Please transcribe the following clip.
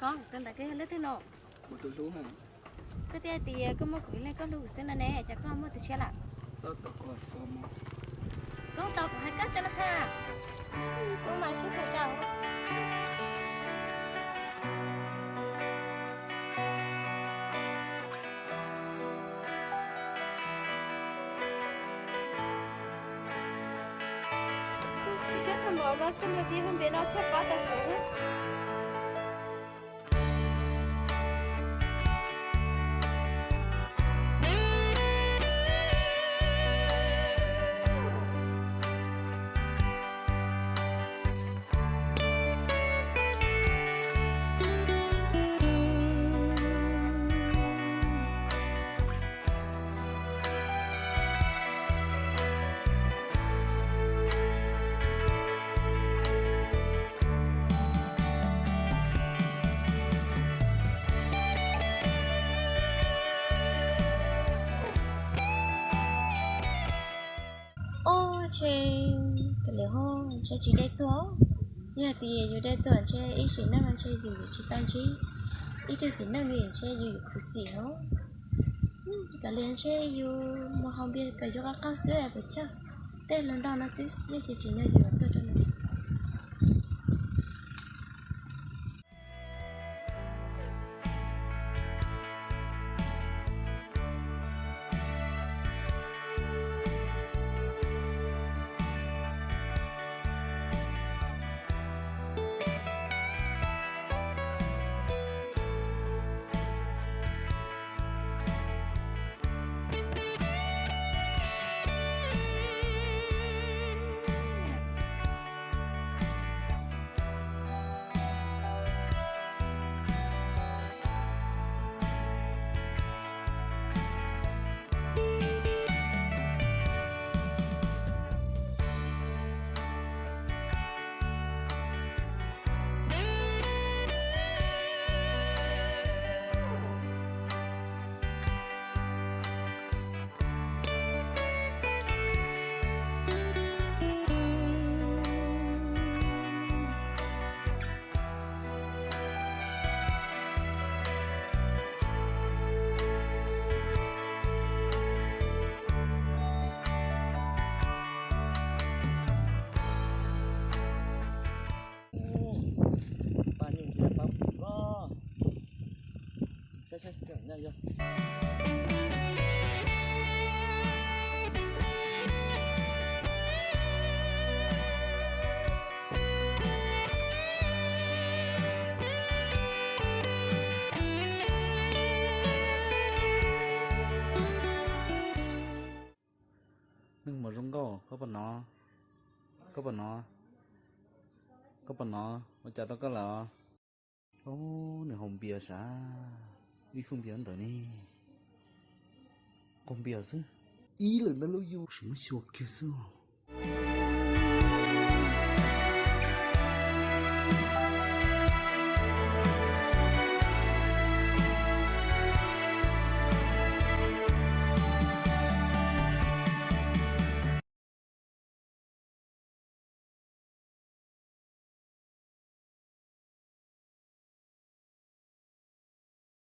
Koj, tus ntawd koj yog leej twg no? Kuv tus hlub. Koj twb hais tias koj muaj kuv ib leeg koj hlub kuv xwb no ne, cas koj muaj tus tshiab lawm? Koj tau kuv hais koj tso no ha. Kuv mas sib hais rau. Tsis tshua tau npaum no, txoj lus txiv hu npe no thiaj pab tau kuv. Ob, ntshe kav liam ho ntshe tsis dai tuag. Yog hais tias yus dai tuag ntshe ib sim neej no ntshe yus yuav tsis tau ntsib ib tug txiv neej li, ntshe yus yuav khuv xim hos. Kav liam ntshe yus mus haus npias kom yuav qab qab xwb puas chawj. Tej hluas nraug no xwb yeej tsis tsim nyog yus tuag rau no. Pab nyuj thiab pab pum los. Saib saib, yog. Neeg mus zoo nkauj, koj puas hnov? Koj puas hnov? Koj puas hnov? Ua cas rau koj lawm? Ob, nws haus npias sav, ib fwj npias ntawd ne. Qaug npias xwb. Ib lwm ntawd lub yus sim muab xyuas kiag xwb.